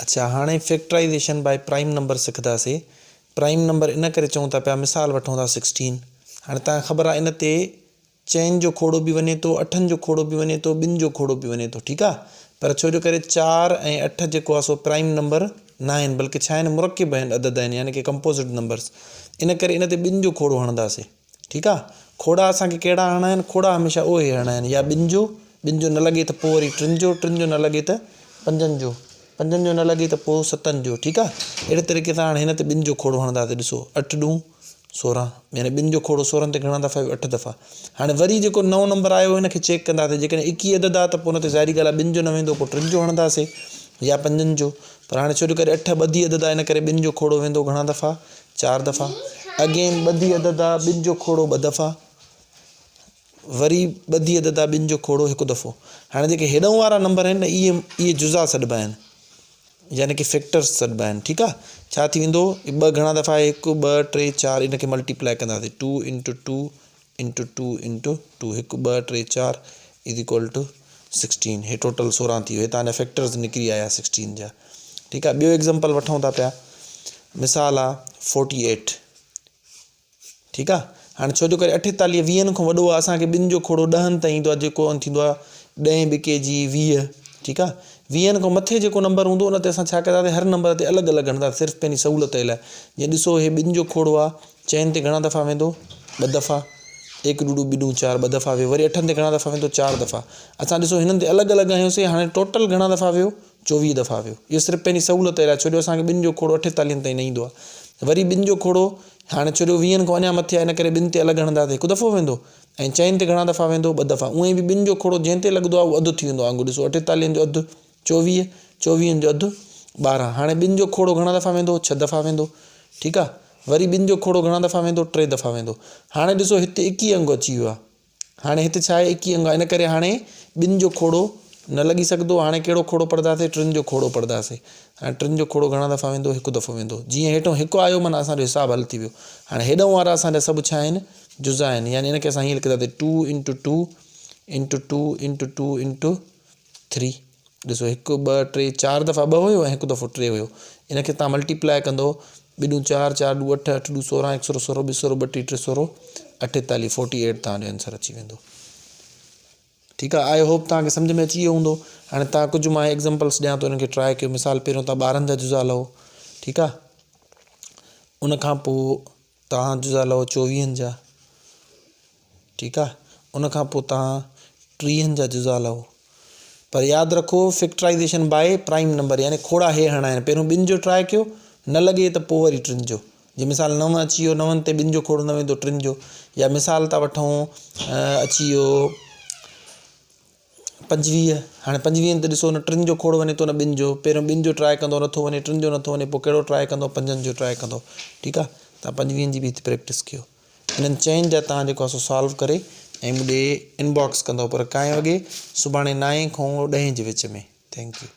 اڇا هاڻي فيڪٽرائيزيشن باء prime number سکنداسي. Prime number ان ڪري چئون ٿا پيا مثال وٺون ٿا سڪسٽين هاڻي توهان کي خبر آهي ان تي چئن جو کوڙو به وڃي ٿو اٺن جو کوڙو به وڃي ٿو ٻن جو کوڙو به وڃي ٿو ٺيڪ آهي پر ڇو جو ڪري چار ۽ اٺ جيڪو آهي سو پرائم نمبر نه آهن بلڪه ڇا آهن مرڪب آهن عدد آهن يعني ڪي ڪمپوزٽ نمبرس ان ڪري ان تي ٻن جو کوڙو هڻنداسي ٺيڪ آ کوڙا اسان کي ڪهڙا هڻڻا آهن کوڙا هميشه اهي هڻڻا آهن يا ٻن جو ٻن جو نه لڳي ته پوء وري ٽن جو ٽن جو نه لڳي ته پنجن جو پنجن جو نه لڳي ته پوء ستن جو ٺيڪ آ اهڙي طريقي سان هاڻي هن تي ٻن جو کوڙو هڻنداسين ڏسو اٺ ڏون 16 يعني ٻن جو کوڙو 16 تي گهڻا دفعا ويو اٺ دفعا هاڻي وري جيڪو نئون نمبر آيو هن کي چيڪ ڪنداسين جيڪڏهن 21 عدد آ ته پوء ان تي ظاهري ڳالهه آ ٻن جو نه ويندو پوء ٽن جو هڻنداسين يا پنجن جو پر هاڻي ڇو جو ڪري اٺ ٻڌي عدد آ ان ڪري ٻن جو کوڙو ويندو گهڻا دفعا چار دفعا اگين ٻڌي عدد آ ٻن جو کوڙو ٻه دفعا وري ٻڌي عدد آ ٻن جو کوڙو هڪ دفعو هاڻي جيڪي هيڏانهن وارا نمبر آهن نه اهي اهي جزا سڏبا آهن يعني ڪي فيڪٽرز سڏبا آهن ٺيڪ آ ڇا ٿي ويندو ٻه گهڻا دفعا آهي هڪ ٻه ٽي چار ان کي ملٽيپلائي ڪنداسين two into two into two into two هڪ ٻه ٽي چار از ايڪول ٽو سڪسٽين هي ٽوٽل 16 ٿي ويو هتان جا فيڪٽرز نڪري آيا سڪسٽين جا ٺيڪ آ ٻيو ايگزامپل وٺون ٿا پيا مثال آ 48 ٺيڪ آ هاڻي ڇو جو ڪري 48 ويهن کان وڏو آ اسان کي ٻن جو کوڙو ڏهن تائين ايندو آ جيڪو ٿيندو آ ڏهين ٻڪي جي 20 ٺيڪ آ ويهن کان مٿي جيڪو نمبر هوندو ان تي اسان ڇا ڪنداسين هر نمبر تي الڳ الڳ هڻنداسين صرف پنهنجي سهولت جي لاء جيئن ڏسو هي ٻن جو کوڙو آ چئن تي گهڻا دفعا ويندو؟ ٻه دفعا. ايڪ ڏوڏو ٻه چار ٻه دفعا ويو. وري اٺن تي گهڻا دفعا ويندو؟ چار دفعا. اسان ڏسو هنن تي الڳ الڳ هنيوسين هاڻي ٽوٽل گهڻا دفعا ويو؟ 24 دفعا ويو. اهو صرف پنهنجي سهولت لاء ڇو جو اسان کي ٻن جو کوڙو اٺيتاليهن تائين نه ايندو آهي. وري ٻن جو کوڙو هاڻي ڇو جو ويهن کان اڃا مٿي آهي ان ڪري ٻن تي الڳ هڻندا ته هڪ دفعو ويندو ۽ چئن تي گهڻا دفعا ويندو؟ ٻه دفعا. اونئن به ٻن جو کوڙو جنهن تي لڳندو آهي اهو اڌ ٿي ويندو آهي. انگ ڏسو اٺيتاليهن جو اڌ 24، چوويهن جو اڌ 12. هاڻي ٻن جو کوڙو گهڻا دفعا ويندو؟ ڇهه دفعا ويندو. ٺيڪ آ. وري ٻن جو کوڙو گهڻا دفعا ويندو؟ ٽي دفعا ويندو. هاڻي ڏسو هتي 21 انگ اچي ويو آ. هاڻي هتي ڇا آهي؟ 21 انگ آ. ان ڪري هاڻي ٻن جو کوڙو نه لڳي سگهندو. هاڻي ڪهڙو کوڙو پڙهنداسين؟ ٽن جو کوڙو پڙهنداسين. هاڻي ٽن جو کوڙو گهڻا دفعا ويندو؟ هڪ دفعو ويندو. جيئن هيٺون هڪ آيو معنيٰ اسان جو حساب حل ٿي ويو. هاڻي هيڏانهن وارا اسان جا سڀ ڇا آهن؟ جزا آهن. يعني ان کي اسان هيئن لکنداسين two into two into two into two into three. ڏسو هڪ ٻه ٽي چار دفعا ٻه هيو ۽ هڪ دفعو ٽي هيو ان کي تان ملٽيپلائي ڪندو ٻه ڏون چار چار ڏون اٺ اٺ ڏون 16 هڪ سرو سرو ٻه سرو ٻٽي ٽي سرو 48 48 تان جو آنسر اچي ويندو ٺيڪ آ I hope تان کي سمجھ ۾ اچي ويو هوندو هاڻي تان ڪجهه مان ايگزامپلس ڏيان ٿو انهن کي ٽرائي ڪيو مثال پهريون تان 12 جا جزا لهو ٺيڪ آ ان کان پوء تان جزا لهو چوويهن جا ٺيڪ آ ان کان پوء تان ٽيهن جا جزا لهو پر ياد رکو فيڪٽرائيزيشن باء پرائم نمبر يعني کوڙا هي هڻا آهن پهريون ٻن جو ٽرائي ڪيو نه لڳي ته پوء وري ٽن جو جي مثال نو اچي ويو نون تي ٻن جو کوڙو نه ويندو ٽن جو يا مثال ٿا وٺون اچي ويو 25 هاڻي پنجويهن تي ڏسو نه ٽن جو کوڙ وڃي ٿو نه ٻن جو پهريون ٻن جو ٽرائي ڪندو نٿو وڃي ٽن جو نٿو وڃي پوء ڪهڙو ٽرائي ڪندو پنجن جو ٽرائي ڪندو ٺيڪ آ تان پنجويهن جي به هت پريڪٽس ڪيو انهن چئن جا تان جيڪو آ سو سالو ڪري ۽ مون ڏي انباڪس ڪندو پر ڪائين وڳي سڀاڻي نائين کان ڏهين جي وچ ۾ thank you.